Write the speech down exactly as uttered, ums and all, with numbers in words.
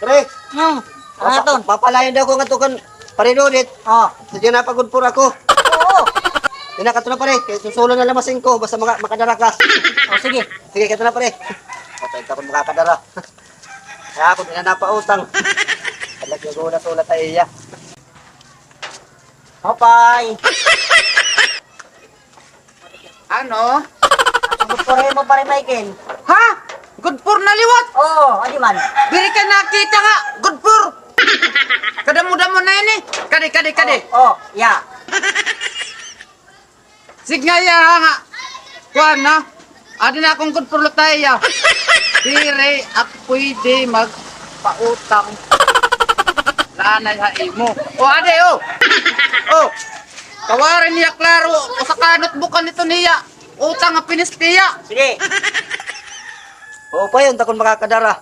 Pre. Hmm. Ano aton? Papalayon daw ko ngadto kan Pare Dodit. Oh. Sige na, pa-good for ako. Oo. Ina, kadto na, pare. Kay susulo na la masingko, basta maka-, makadara ka. Oh, sige. Sige, kadto na, pare. Patay ka kon makakadara. Kay ako, di na napautang. Alag yung gula-sula ta iya. Hopay. Ano? Good for mo, Pare Michael. Ha? Good for na liwat? Oo, adi man. Diri ka nakita nga good for. Kadamo-damo na ini. Kadi, kadi, kadi. Oh, oh, yeah. Sige nga, iya, ha, nga. Kuan, ha? Adi na akong good for lutay, iya. Diri ak pwede magpautang. Lanay ha imo. O, adi, o. O. Kawari niya klaro. Usa ka notebook an ito niya. Utang nga pinistiya. Sige. O, payon ta kon makakadara.